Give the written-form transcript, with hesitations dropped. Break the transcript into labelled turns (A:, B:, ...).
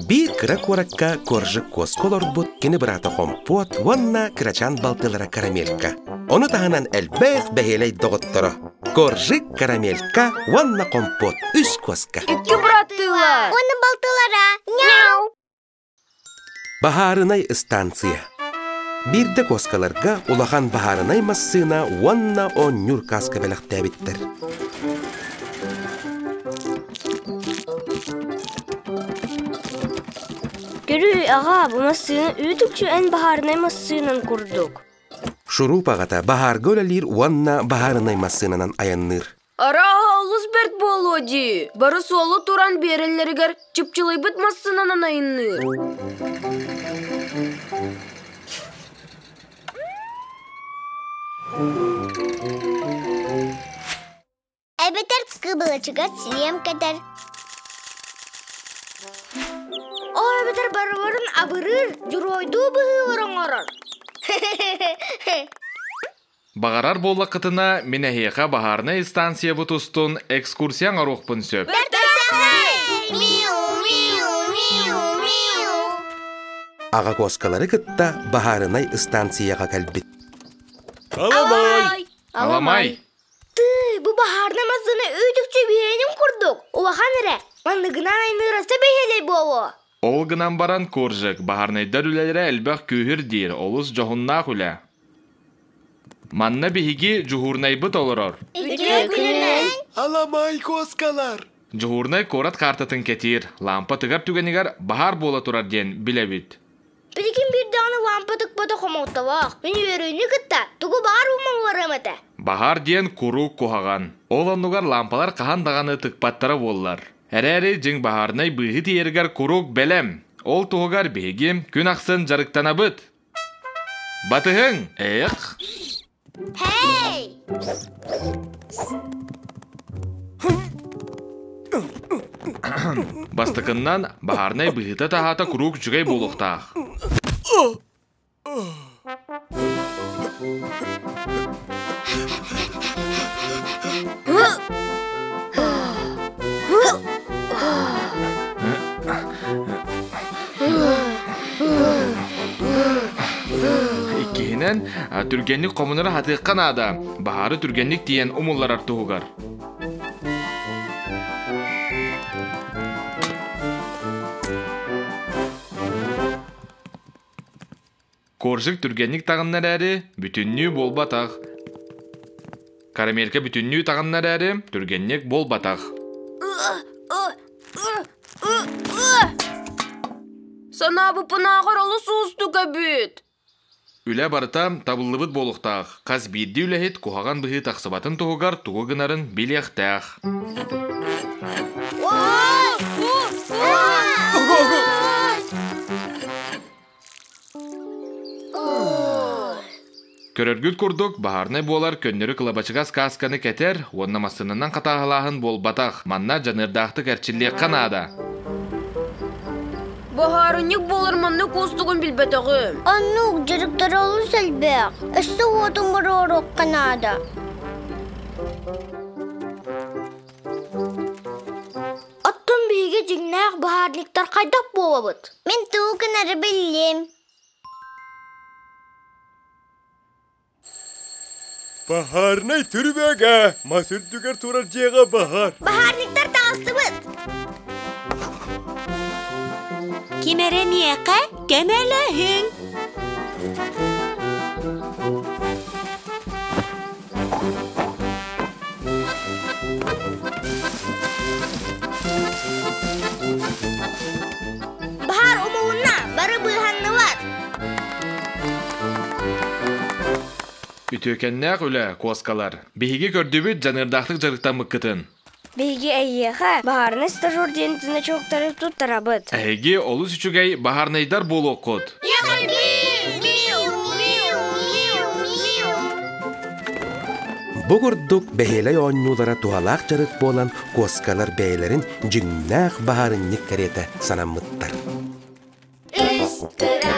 A: Биир кыра куоракка Коржик куоска олорбут кини быраата Хомпуот уонна кырачаан балтылара Карамелька. Ону таһынан элбэх бэһиэлэй доҕотторо Коржик, Карамелька уонна Хомпуот үс куоска.
B: Икки быраттыылар.
C: Уонна балтылара. Няу!
A: Баһаарынай ыстаансыйа. Биирдэ куоскаларга улахан баһаарынай массыына уонна оонньуур кааска бэлэхтээбиттэр.
B: Көрүүй, аҕаа, бу массыына үүт-үкчү эн баһаарынай массыынан курдук.
A: Шуруп аҕата баһаарга үлэлиир уонна баһаарынай массыынанан айанныыр.
B: Арааһа олус бэрт буолуо дии. Бары суолу туран биэрэллэригэр чыпчылыйбыт массыынанан айанныыр.
C: Эбэтэр кыбылычыга сиэм кэтэр.
B: Ол эбэтэр барыларын абырыыр, дьоруойдуу быһыылар оҥорор.
D: Баҕарар буоллаххытына, мин эһиэхэ баһаарынай станциябыт устун экскурсия оҥоруохпун сөп.
C: Миу, миу, миу, миу.
A: Аҕа куоскалары кытта баһаарынай ыстаансыйаҕа кэлбит.
D: Аламай! Аламай!
B: Тыы, бу баһаарынай массыына үүт-үкчү биһиэнин курдук, улахан эрэ. Манныгынан айныыраса бэһиэлэй буолуо.
D: Ол гынан баран Коржик, баһаарынайдар үлэлэрэ элбэх күүһүр диир, олус дьоһуннаах үлэ. Манна биһиги дьуһуурнайбыт олорор.
C: Үтүө күнүнэн!
E: Аламай куоскалар!
D: Дьуһуурнай куорат каартатын кэтиир, лаампа тыгар түгэнигэр баһаар буола турар диэн билэбит.
B: Билигин биир даҕаны лаампа тыкпата хомолтолоох. Мин үөрүүнү кытта тугу баар умулларыам этэ.
D: Баһаар диэн куруук куһаҕан. Ол оннугар лаампалар хаһан даҕаны тыкпаттара буоллар. Эрээри дьиҥ баһаарынай быыһы тиийэригэр куруук бэлэм. Ол туһугар биһиги күн ахсын дьарыктанабыт. Батыһыҥ! Эх!
C: Hey!
D: Бастакыннан баһаарынай быһыыта-таһаата куруук үчүгэй буолуохтаах. Иккиһинэн, түргэнник хомунары хатыахха наада. Баһаары түргэнник тиийэн умулларар туһугар. Коржик түргэнник таҕынна эрээри, бүтүннүү буолбатах. Карамелька бүтүннүү таҕынна эрээри, түргэнник буолбатах.
B: Санаабыппынааҕар олус уустук эбит.
D: Үлэ барыта табыллыбыт буолуохтаах. Хас биирдии үлэһит куһаҕан быһыы тахсыбатын туһугар тугу гынарын билиэхтээх. Көрөргүт курдук, баһаарынай буолар көннөрү кылабачыгас каасканы кэтэр уонна массыынанан хатааһылааһын буолбатах. Манна дьаныардаахтык эрчиллиэххэ наада.
B: Баһаарынньык буолар маннык уустугун билбэтэҕим.
C: Оннук дьарыктара олус элбэх. Өссө уотун боруоруохха наада.
B: Оттон биһиги дьиҥнээх баһаарниктар хайдах буолабыт?
C: Мин тугу гынары биллим.
E: Баһаарынай түрүбүөгэ мас үрдүгэр турар дьиэҕэ баһаар.
C: Баһаарниктар таҕыстыбыт.
F: Ким эрэ миэхэ көмөлөһүҥ.
B: Баһаар умулунна, бары быыһаннылар.
D: Үтүөкэннээх үлэ, куоскалар. Биһиги көрдүбүт дьаныардаахтык дьарыктаммыккытын.
B: Биһиги эйиэхэ баһаарынай стажер диэн значоктары туттарабыт.
D: Эһиги олус үчүгэй баһаарынайдар буолуоххут.
A: Бу курдук бэһиэлэй оонньуулара туһалаах дьарык буолан куоскалар бэйэлэрин дьиҥнээх баһаарынньык кэриэтэ санаммыттар.
C: Үс кыра